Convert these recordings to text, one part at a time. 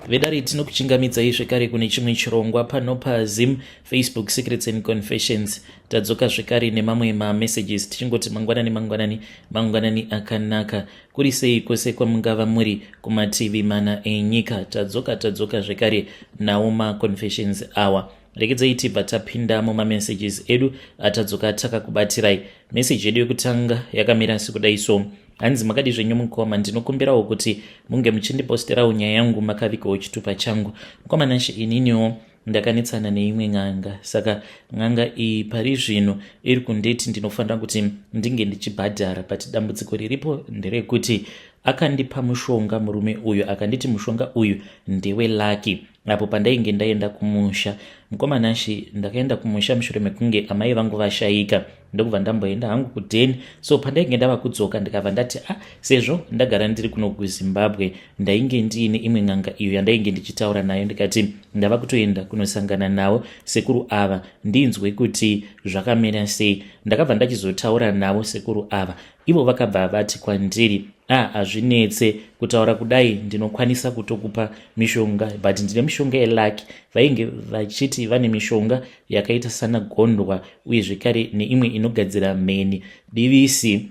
Vedare, tinokuchingamidzai zvekare kune chimwe chirongwa pano paZim Facebook Secrets and Confessions. Tadzoka zvekare nemamwe mamessages, tichingoti mangwanani, mangwanani, mangwanani akanaka. Kuri sei kwose kwamungava muri kumativi mana enyika? Tadzoka, tadzoka zvekare nawo maconfessions awa. Regedzai tibva tapinda mumamessages edu atadzoka takakubatirai. Meseji yedu yekutanga yakamira sekudai so. Hanzi, "Makadi zvenyu mukoma? Ndinokumbirawo kuti munge muchindiposterawo nyaya yangu makavigawo chitupa changu. Mukoma Nashe, ininiwo ndakanetsana neimwe n'anga, saka n'anga iyi pari zvino iri kunditi ndinofanira kuti ndinge ndichibhadhara, but dambudziko riripo nderekuti akandipa mushonga murume uyu, akanditi mushonga uyu ndewe luck. Apo pandainge ndaenda kumusha, mukoma Nashe, ndakaenda kumusha mushure mekunge amai vangu vashayika, ndokubva ndamboenda hangu kudheni. So pandainge ndava kudzoka, ndikabva ndati, ah, sezvo ndagara ndiri kuno kuZimbabwe, ndainge ndiine imwe n'anga iyo yandainge ndichitaura nayo, ndikati ndava kutoenda kunosangana navo sekuru ava, ndinzwe kuti zvakamira sei. Ndakabva ndachizotaura navo sekuru ava. Ivo vakabva vati kwandiri, ah, hazvinetse kutaura kudai, ndinokwanisa kutokupa mishonga, but ndine mishonga yeluck. Vainge vachiti vane mishonga yakaita sana gondwa, uye zvekare neimwe inogadzira mheni, divisi,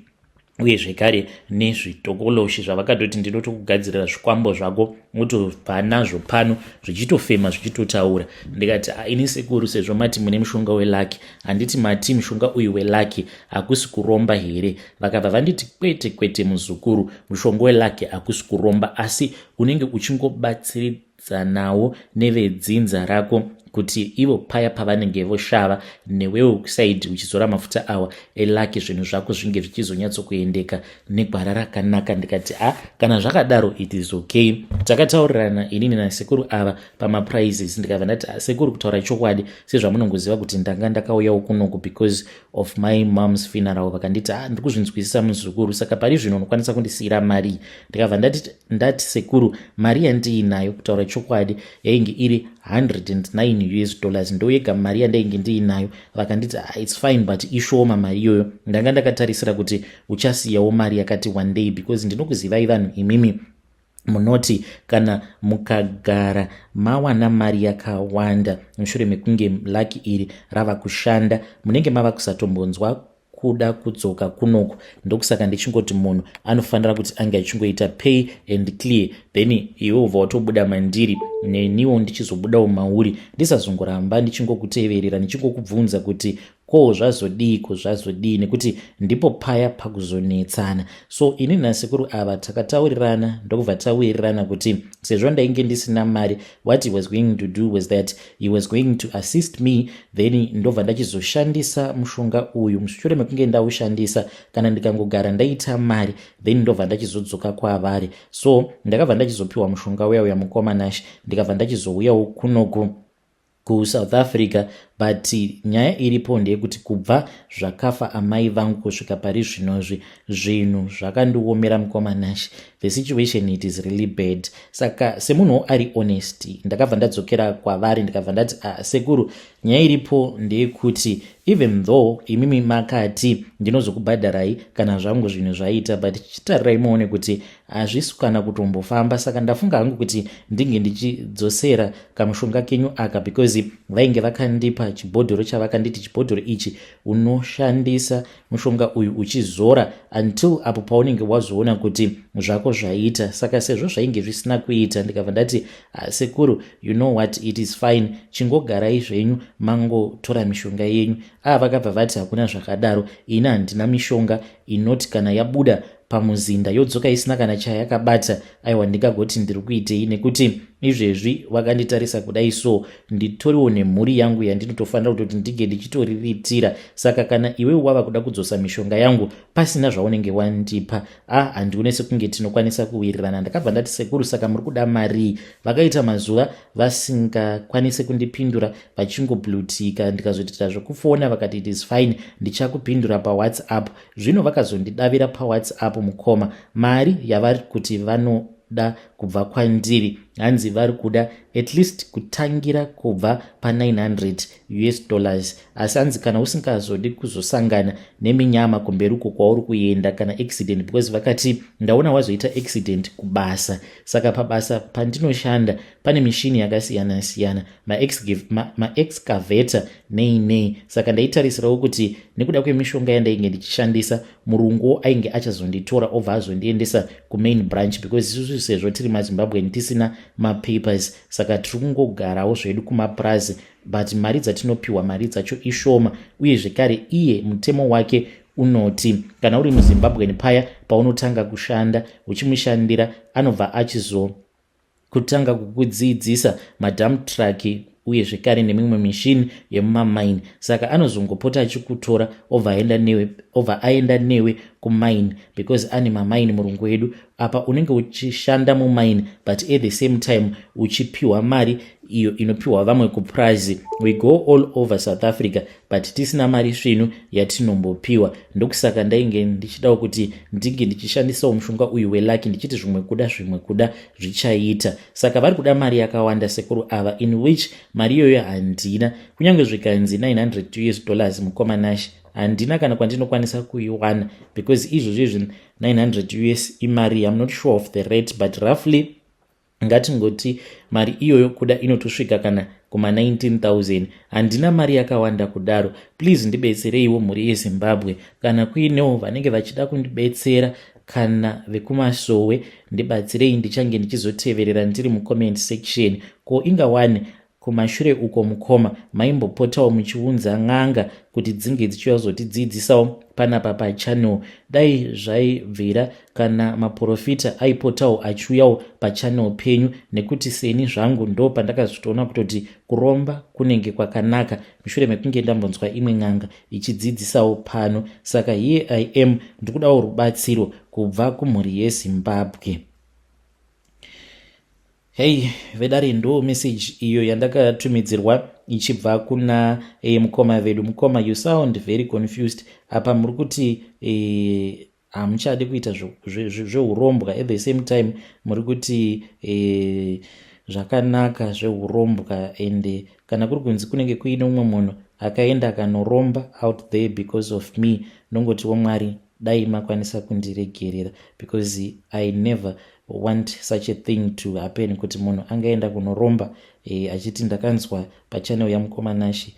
uye zvekare nezvitokoloshi, zvavakatoti ndinotokugadzirira zvikwambo zvako, wotobva nazvo pano zvichitofema, zvichitotaura. Ndikati, ini sekuru, sezvo mati mune mushonga weluck, handiti mati mushonga uyu weluck hakusi kuromba here? Vakabva vanditi, kwete, kwete muzukuru, mushonga weluck hakusi kuromba, asi unenge uchingobatsiridzanawo nevedzinza rako kuti ivo paya pavanenge voshava, newewo kuside uchizora mafuta awa eluck, zvinhu zvako zvinge zvichizonyatsokuendeka negwara rakanaka. Ndikati, a, kana zvakadaro it is okay. Takataurirana inini nasekuru ava pamaprices. Ndikabva ndati, sekuru, kutaura chokwadi, sezvamunongoziva kuti ndanga ndakauyawo kunoku because of my mom's funeral. Vakanditi, a, ndiri kuzvinzwisisa muzukuru, saka pari zvino unokwanisa kundisiyira mari? Ndikabva ndati, sekuru, mari yandiinayo, kutaura chokwadi, yainge iri US$109, ndo yega mari yandainge ndiinayo. Vakanditi, ah, it's fine, but ishoma mari iyoyo. Ndanga ndakatarisira kuti uchasiyawo mari yakati one day, because ndinokuzivai vanhu imimi, munoti kana mukagara mawana mari yakawanda mushure mekunge luck iri rava kushanda, munenge mava kusatombonzwa kuda kudzoka kunoku. Ndokusaka ndichingoti munhu anofanira kuti ange achingoita pay and clear, then iwe ubva watobuda mandiri, neniwo ndichizobudawo mauri, ndisazongoramba ndichingokuteverera, ndichingokubvunza kuti ko zvazodii, ko zvazodii, nekuti ndipo paya pakuzonetsana. So ini nasekuru ava takataurirana, ndokubva tawirirana kuti sezvo ndainge ndisina mari, what he was going to do was that he was going to assist me, then ndobva ndachizoshandisa mushonga uyu. Mushure mekunge ndaushandisa, kana ndikangogara ndaita mari, then ndobva ndachizodzoka kwavari. So ndakabva ndachizopiwa mushonga uya uya, mukoma Nash, ndikabva ndachizouyawo kunoku kuSouth Africa. But nyaya iripo ndeyekuti kubva zvakafa amai vangu kusvika pari zvinozvi, zvinhu zvakandiomera, mukoma Nash. The situation, it is really bad. Saka semunhuwo ari honest, ndakabva ndadzokera kwavari, ndikabva ndati, ah, sekuru, nyaya iripo ndeyekuti even though imimi makati ndinozokubhadharai kana zvangu zvinhu zvaita, but chitarirai muone kuti hazvisi kana kutombofamba. Saka ndafunga hangu kuti ndinge ndichidzosera kamushonga kenyu aka, because vainge vakandipa chibhodhoro chavakanditi, chibhodhoro ichi unoshandisa mushonga uyu uchizora until apo paunenge wazoona kuti zvako zvaita. Saka sezvo zvainge zvisina kuita, ndikabva ndati, ah, sekuru, you know what, it is fine, chingogarai zvenyu mangotora mishonga yenyu. Ava vakabva vati, hakuna zvakadaro, ini handina mishonga inoti kana yabuda pamuzinda yodzoka isina kana chayakabata. Aiwa, ndingagoti ndiri kuitei? Nekuti izvezvi vakanditarisa kudai, so nditoriwo nemhuri yangu yandinotofanira kutoti ndinge ndichitoriritira. Saka kana iwe wava kuda kudzosa mishonga yangu pasina zvaunenge wandipa, a, handione sekunge tinokwanisa kuwirirana. Ndakabva ndati, sekuru, saka muri kuda marii? Vakaita mazuva vasingakwanisi kundipindura, vachingoblutika. Ndikazoitira zvekufona, vakati, it is fine, ndichakupindura paWhatsApp. Zvino vakazondidavira paWhatsApp, mukoma. Mari yavari kuti vanoda kubva kwandiri Hanzi vari kuda at least kutangira kubva pa900 US dollars, asi hanzi kana usingazodi kuzosangana neminyama kumberi uko kwauri kuenda kana accident, because vakati ndaona wazoita accident kubasa. Saka pabasa pandinoshanda pane mishini yakasiyana siyana, maexcavator, ma nei nei. Saka ndaitarisirawo kuti nekuda kwemishonga yandainge ndichishandisa, murungu ainge achazonditora obva azondiendesa kumain branch, because isusu sezvo tiri maZimbabwean tisina mapapers, saka tiri kungogarawo zvedu kumapurazi, but mari dzatinopiwa, mari dzacho ishoma. Uye zvekare iye mutemo wake unoti kana uri muZimbabwean, paya paunotanga kushanda uchimushandira, anobva achizo kutanga kukudzidzisa madump truck uye zvekare nemimwe mishini yemumamaini. Saka anozongopota achikutora obva aenda newe kumaini, because ane mamaini murungu wedu. Apa unenge uchishanda mumaini, but at the same time uchipiwa mari iyo inopiwa vamwe kupurazi. We go all over South Africa, but tisina mari svinu yatinombopiwa. Ndokusaka ndainge ndichidawo kuti ndinge ndichishandisawo mushonga uyu welucky, ndichiti zvimwe kuda zvichaita. Saka vari kuda mari yakawanda sekuru ava, in which mari iyoyo handina. Kunyange zvikanzi 900 US dollars, mukoma Nash, handina kana kwandinokwanisa kuiwana, because izvozvo izvi 900 US imari, I'm not sure of the rate, but roughly ngatingoti mari iyoyo kuda inotosvika kana kuma19 000. Handina mari yakawanda kudaro. Please ndibetsereiwo, mhuri yeZimbabwe. Kana kuinewo vanenge vachida kundibetsera, kana vekumasowe, ndibatsirei. Ndichange ndichizoteverera ndiri mucomment section. Ko ingawani kumashure uko, mukoma, maimbopotawo muchiunza n'anga kuti dzinge dzichiuya panapa pachannel. Dai zvaibvira kana maprofita aipotawo achiuyawo pachannel penyu, nekuti seni zvangu ndo pandakazotoona kutoti kuromba kunenge kwakanaka mushure mekunge ndambonzwa imwe n'anga ichidzidzisawo pano. Saka here I am, ndikudawo rubatsiro kubva kumhuri yeZimbabwe. Hei vedare, ndo message iyo yandakatumidzirwa ichibva kuna mukoma vedu. Mukoma, you sound very confused. Apa muri kuti hamuchadi kuita zveurombwa, at the same time muri kuti zvakanaka zveurombwa. And kana kuri kunzi kunenge kuine umwe munhu akaenda akanoromba out there because of me, ndongotiwo Mwari dai makwanisa kundiregerera, because I never want such a thing to happen, kuti munhu angaenda kunoromba achiti ndakanzwa pachannel yamukoma Nashi.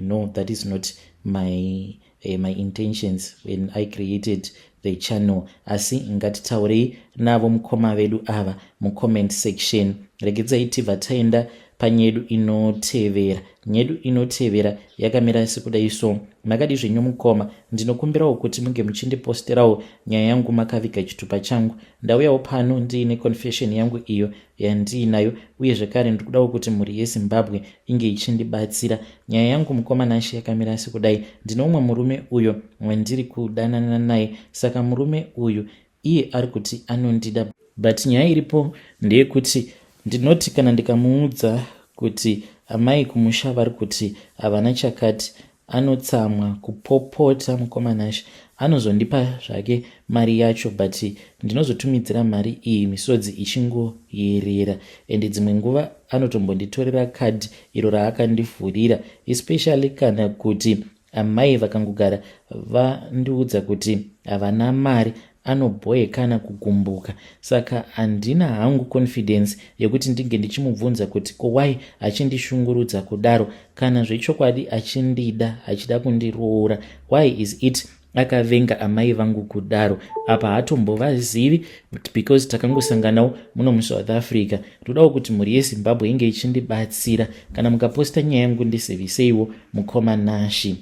No, that is not my intentions when I created the channel. Asi ngatitaurei navo mukoma vedu ava mucomment section. Regedzai tibva taenda panyedu inotevera. Nyedu inotevera yakamira sekudai so: Makadi zvenyu mukoma? Ndinokumbirawo kuti munge muchindiposterawo nyaya yangu makaviga chitupa changu. Ndauyawo pano ndiine confession yangu iyo yandiinayo, uye zvekare ndikudawo kuti mhuri yeZimbabwe inge ichindibatsira. Nyaya yangu, mukoma Nashi, yakamira sekudai: ndine umwe murume uyo wandiri kudanana naye. Saka murume uyu iye ari kuti anondida, but nyaya iripo ndeyekuti ndinoti kana ndikamuudza kuti amai kumusha vari kuti havana chakati, anotsamwa, kupopota. Mukoma Nashi, anozondipa zvake mari yacho, but ndinozotumidzira mari iyi misodzi ichingoyerera, and dzimwe nguva anotombonditorera kadhi iro raakandivhurira, especially kana kuti amai vakangogara vandiudza kuti havana mari, anobhoekana, kugumbuka. Saka handina hangu confidence yekuti ndinge ndichimubvunza kuti ko why achindishungurudza kudaro. Kana zvechokwadi achindida, achida kundiroora, why is it akavenga amai vangu kudaro? Apa haatombovazivi, because takangosanganawo muno muSouth Africa. Ndodawo kuti mhuri yeZimbabwe inge ichindibatsira. Kana mukaposta nyaya yangu, ndiziviseiwo, mukoma Nashi.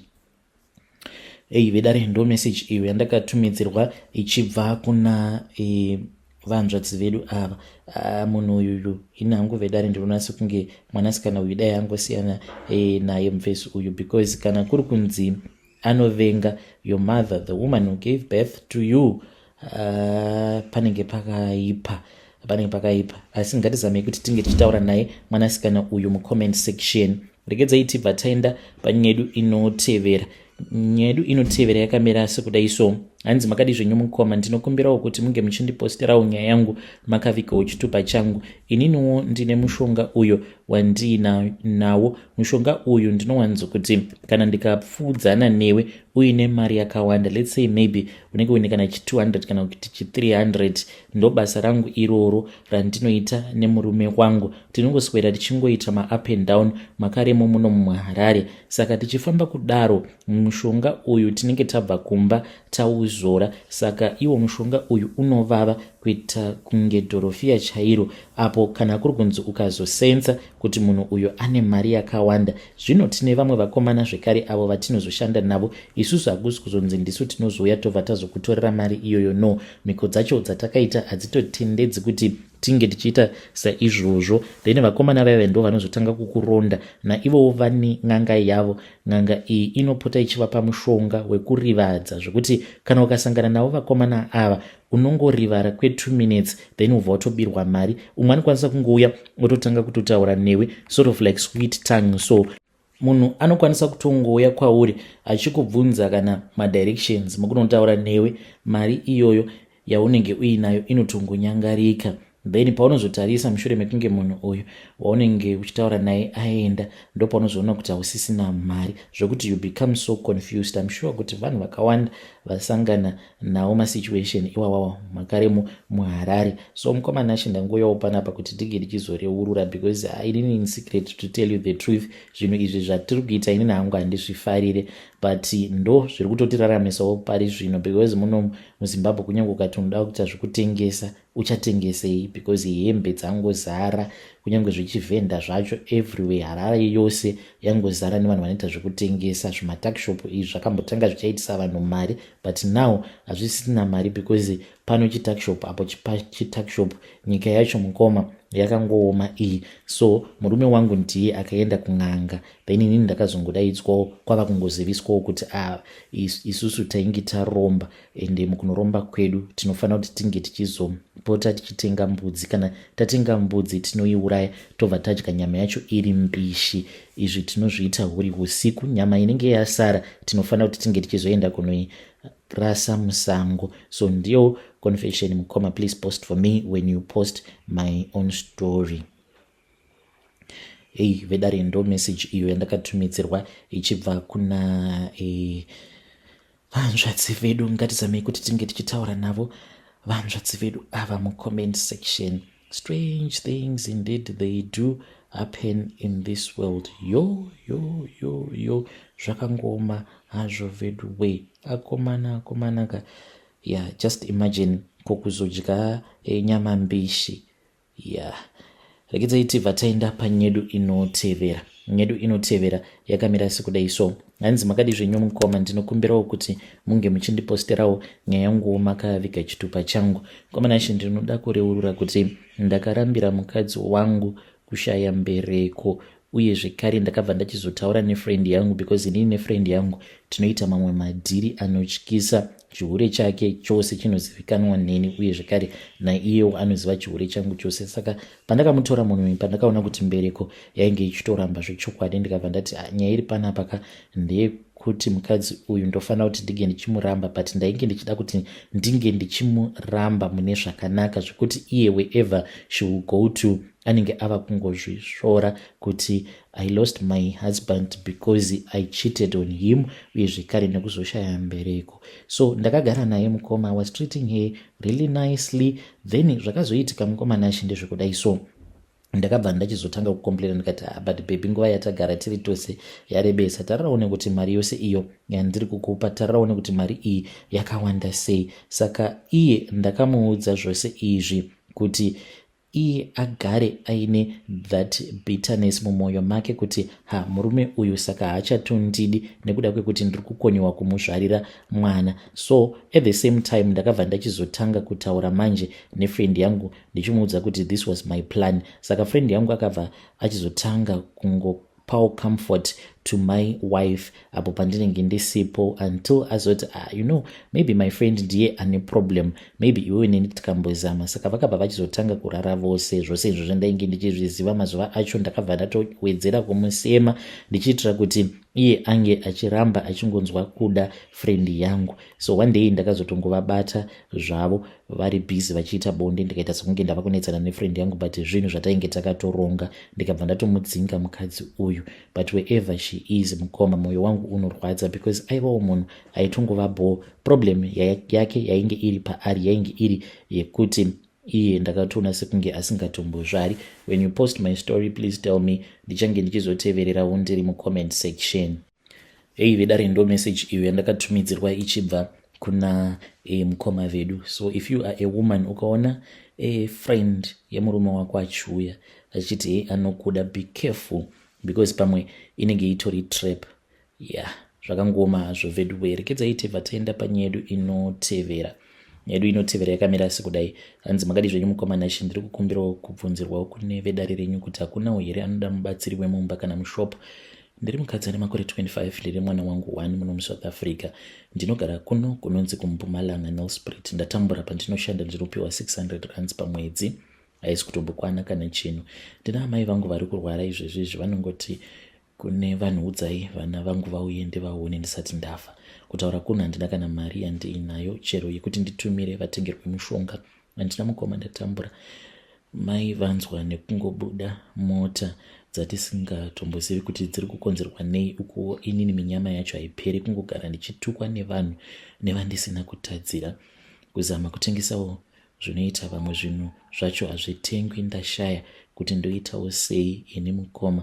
Ei vedare, ndo message iyo yandakatumidzirwa ichibva kuna vanzvadzi vedu ava. Munhu uyuyu, ini hangu vedare ndinoona sekunge mwanasikana uyu dai angosiyana naye mufesi uyu, because kana kuri kunzi anovenga your mother, the woman who gave birth to you, panenge pakaipa, panenge pakaipa. Asi ngatizamei kuti tinge tichitaura naye mwanasikana uyu mucomment section. Regedzai tibva taenda panyedu inotevera. Nyedu inotevera yakamira sekudai so: Hanzi, "Makadi zvenyu mukoma? Ndinokumbirawo kuti munge muchindiposterawo nyaya yangu makavigawo chitupa changu. Ininiwo ndine mushonga uyo wandiinawo. Mushonga uyu ndinowanzo kuti kana ndikapfuudzana newe uine mari yakawanda, let's say maybe unenge uine kana chi200 kana kuti chi300, ndo basa rangu iroro randinoita nemurume wangu. Tinongoswera tichingoita maup and down makaremo muno muHarare. Saka tichifamba kudaro, mushonga uyu tinenge tabva kumba tauzora. Saka iwo mushonga uyu unovava kuita kunge dhorofiya chairo. Apo kana kuri kunzi ukazosensa kuti munhu uyu ane mari yakawanda, zvino tine vamwe vakomana zvekare avo vatinozoshanda navo isusu. Hakusi kuzonzi ndisu tinozouya tobva tazokutorera mari iyoyo. No, mhiko dzacho dzatakaita hadzitotendedzi kuti tinge tichiita saizvozvo. Then vakomana vaiva ndo vanozotanga kukuronda naivowo vane n'anga yavo. N'anga iyi inopota ichivapa mushonga wekurivadza, zvekuti kana ukasangana navo vakomana ava, unongorivara kwe2 minutes, then ubva watobirwa mari. Umwe anokwanisa kungouya ototanga kutotaura newe sort of like sweet tongue. So munhu anokwanisa kutongouya kwauri achikubvunza kana madirections, mukunotaura newe, mari iyoyo yaunenge uinayo inotongonyangarika. Then paunozotarisa mushure mekunge munhu uyu waunenge uchitaura naye aenda, ndo paunozoona kuti hausisina mari, zvokuti you become so confused." I'm sure kuti vanhu vakawanda vasangana nawo masituation iwawawa makaremo muHarare. So mukoma Nashe, ndangoyawo panapa kuti tige tichizoreurura, because inini, in secret, to tell you the truth, zvinhu izvi zvatiri kuita inini hangu handizvifarire, but ndo zviri kutotiraramisawo pari zvino, because muno muZimbabwe kunyange ukati unoda kuita zvekutengesa, uchatengesei? Because hembe dzangozara, kunyange zvichivhenda zvacho everywhere. Harare yose yangozara nevanhu vanoita zvekutengesa. Zvimatuckshop izvi zvakambotanga zvichaitisa vanhu mari, but now hazvisisina mari, because pano chituckshop, apo chituckshop. Nyika yacho, mukoma, yakangooma iyi. So murume wangu ndiye akaenda kun'anga, then inini ndakazongodaidzwawo, kwava kungoziviswawo kuti a ah, isusu tainge taromba, ende mukunoromba kwedu tinofanira kuti tinge tichizopota tichitenga mbudzi. Kana tatenga mbudzi, tinoiuraya, tobva tadya nyama yacho iri mbishi. Izvi tinozviita huri usiku. Nyama inenge yasara tinofanira kuti tinge tichizoenda kunoirasa musango." So ndiyo confession, mukoma. Please post for me when you post my own story. Ei vedare, ndo message iyo yandakatumidzirwa ichibva kuna vanzvadzi vedu. Ngatizamei kuti tinge tichitaura navo vanzvadzi vedu ava mucomment section. Strange things indeed, they do happen in this world. Yo yo yo yo, zvakangoma hazvo vedu we. Akomana, akomanaka, yeah, just imagine kokuzodya nyama mbishi. Yeah, regedzai tibva taenda panyedu inotevera. Nyedu inotevera yakamira sekudai. So hanzi, "Makadi zvenyu mukoma? Ndinokumbirawo kuti munge muchindiposterawo nyaya yanguwo makaviga chitupa changu. Mukoma Nashe, ndinoda kureurura kuti ndakarambira mukadzi wangu kushaya mbereko. Uye zvekare ndakabva ndachizotaura nefriend yangu, because inini nefriend yangu tinoita mamwe madhiri anotyisa. Chihure chake chose chinozivikanwa neni, uye zvekare naiyewo anoziva chihure changu chose. Saka pandakamutora munhu uyu, pandakaona kuti mbereko yainge ichitoramba zvechokwadi, ndikabva ndati, ah, nyaya iri panapa ka ndeyekuti mukadzi uyu ndofanira kuti ndinge ndichimuramba, but ndainge ndichida kuti ndinge ndichimuramba mune zvakanaka, zvekuti iye wherever she will go to anenge ava kungozvisvora kuti I lost my husband because I cheated on him, uye zvekare nekuzoshaya mbereko. So ndakagara naye, mukoma, was treating her really nicely. Then zvakazoitika, mukoma Nashe, ndezvekudai. So ndakabva ndachizotanga kucomplaina, ndikati, ah, but baby, nguva yatagara tiri tose yarebesa. Tariraone kuti mari yose iyo yandiri kukupa, tariraone kuti mari iyi yakawanda sei." Saka iye ndakamuudza zvose izvi kuti iye agare aine that bitterness mumwoyo make kuti, ha, murume uyu saka haachatondidi nekuda kwekuti ndiri kukoniwa kumuzvarira mwana. So at the same time ndakabva ndachizotanga kutaura manje nefriend yangu, ndichimuudza kuti this was my plan. Saka friend yangu akabva achizotanga kungopawo comfort. to my wife apo pandinenge ndisipo until azoti, ah, you know, maybe my friend ndiye ane problem, maybe iwewe neni tikambozama. Saka vakabva vachizotanga kurara vose. Zvose izvo zvandainge ndichizviziva mazuva acho, ndakabva ndatowedzera kumusema ndichiitira kuti iye ange achiramba achingonzwa kuda friend yangu. So one day ndakazotongovabata zvavo vari busy vachiita bonde, ndikaita sekunge ndava kunetsana nefriend yangu, but zvinhu zvatainge takatoronga. Ndikabva ndatomudzinga mukadzi uyu. But wherever she is, mukoma, mwoyo wangu unorwadza because aivawo munhu aitongova bho. Problem yake yainge iri paari yainge iri yekuti iye ndakatoona sekunge asingatombozvari. When you post my story, please tell me, ndichange ndichizotevererawo ndiri mucomment section. Hei vedare, ndo message iyo yandakatumidzirwa ichibva kuna mukoma vedu. So if you are a woman, ukaona a friend yemurume wako achiuya achiti hei anokuda, be careful because pamwe inenge itori trap. Yeah, zvakangoma hazvo vedu. Rekedzai tebva taenda panyaya yedu inotevera. Yedu inotevera yakamira sekudai. Hanzi, makadi zvenyu mukoma Nashe? Ndiri kukumbirawo kubvunzirwawo kune vedare renyu kuti hakunawo here anoda mubatsiri wemumba kana mushop. Ndiri mukadzi ane makore 25, ndine mwana wangu 1 muno muSouth Africa. Ndinogara kuno kunonzi kuMpumalanga, Nelspruit. Ndatambura, pandinoshanda ndinopiwa 600 rands pamwedzi, haisi kutombokwana kana chinhu. Ndina amai vangu vari kurwara izvezvi izvi, vanongoti kune vanhu, udzai vana vangu vauye ndivaone ndisati ndafa. Kutaura kuno handina kana mari yandiinayo, chero yekuti nditumire vatengerwe mushonga handina. Mukoma, ndatambura. Mai vanzwa nekungobuda mota dzatisingatombozivi kuti dziri kukonzerwa nei. Ukuwo inini minyama yacho haiperi, kungogara ndichitukwa nevanhu nevandisina kutadzira. Kuzama kutengesawo zvinoita vamwe, zvinhu zvacho hazvitengwi. Ndashaya kuti ndoitawo sei ini mukoma.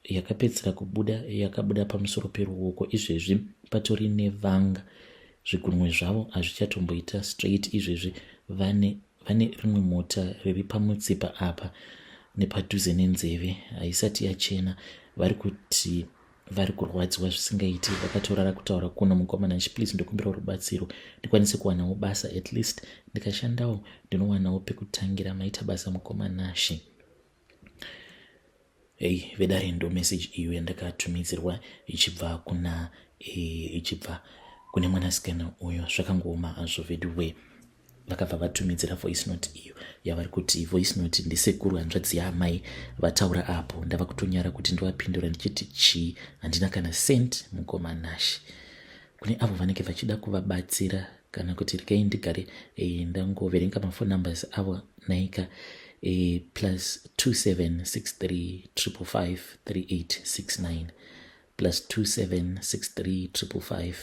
Yakapedzisira kubuda yakabuda pamusoro peruoko, izvezvi patori nevanga. Zvigunwe zvavo hazvichatomboita straight. Izvezvi vane rimwe mota riri pamutsipa apa nepadhuze nenzeve, haisati yachena. Vari kuti vari kurwadziwa zvisingaiti, vakatorara. Kutaura kuno mukoma Nashe, please ndokumbirawo rubatsiro ndikwanise kuwanawo basa. At least ndikashandawo ndinowanawo pekutangira. Maita basa mukoma Nashe. Hei vedare, ndo message iyo yandakatumidzirwa ichibva kuna ichibva kune mwanasikana uyo. Zvakangooma hazvo veduwe. Vakabva vatumidzira voice note iyo yavari kuti voice note ndisekuru hanzvadzi yaamai vataura apo. Ndava kutonyara kuti ndovapindura ndichiti chii, handina kana cent mukoma Nashe. Kune avo vanenge vachida kuvabatsira, kana kuti regai ndigare ndangoverenga maphone numbers avo naika, plus 2763 555 3869, plus 2763 555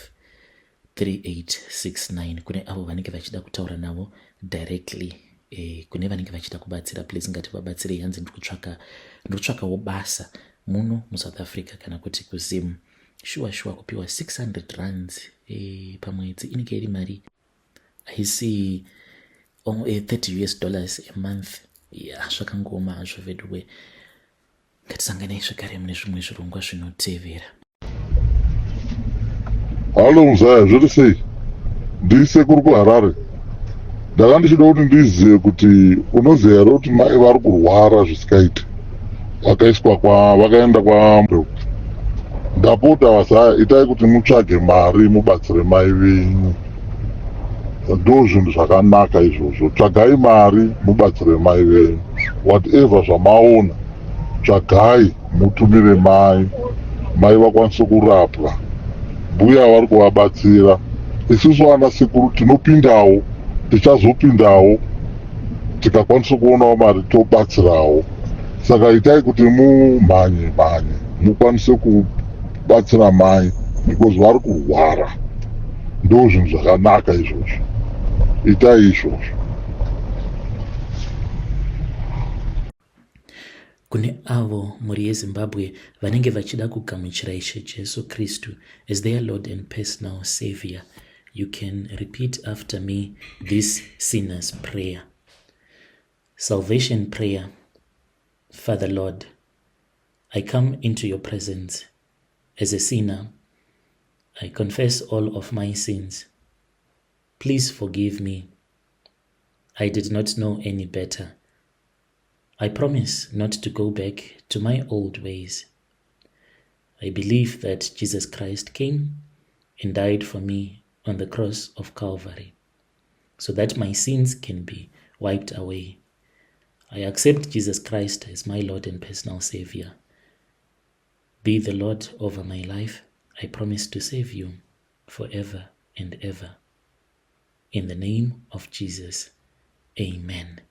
3869, kune avo vanenge vachida kutaura navo directly. Kune vanenge vachida kubatsira, please ngativabatsirei. Hanzi ndiri kutsvakawo basa muno muSouth Africa kana kuti kuZim. Shuwa shuwa kupiwa 600 rands pamwedzi inenge iri mari haisi 30 US dollars a month. Ya, zvakangoma hazvo veduwe. Ngatisanganei zvekare mune zvimwe zvirongwa zvinotevera. Hallo muzaya, zviri sei? Ndisekuru kuHarare. Ndanga ndichida kuti ndizive kuti unoziva here kuti mai vari kurwara zvisikaiti, vakaiswa kwa vakaenda kwa. Ndapota vazaya, itai kuti mutsvage mari mubatsire mai venyu. Ndo zvinhu zvakanaka izvozvo. Tsvagai mari mubatsire mai venyu. Whatever zvamaona, tsvagai mutumire mai, mai vakwanise kurapwa. Mbuya vari kuvabatsira. Isusu ana sekuru tinopindawo, tichazopindawo tikakwanisa kuonawo mari tobatsirawo. Saka itai kuti mumhanye mhanye mukwanise kubatsira mai because vari kurwara. Ndo zvinhu zvakanaka izvozvo, itai izvozvo. Kune avo mhuri yeZimbabwe vanenge vachida kugamuchira Ishe Jesu Kristu as their Lord and personal Savior, you can repeat after me this sinner's prayer, salvation prayer. Father Lord, I come into your presence as a sinner. I confess all of my sins. Please forgive me. I did not know any better. I promise not to go back to my old ways. I believe that Jesus Christ came and died for me on the cross of Calvary so that my sins can be wiped away. I accept Jesus Christ as my Lord and personal Savior. Be the Lord over my life. I promise to save you forever and ever. In the name of Jesus, amen.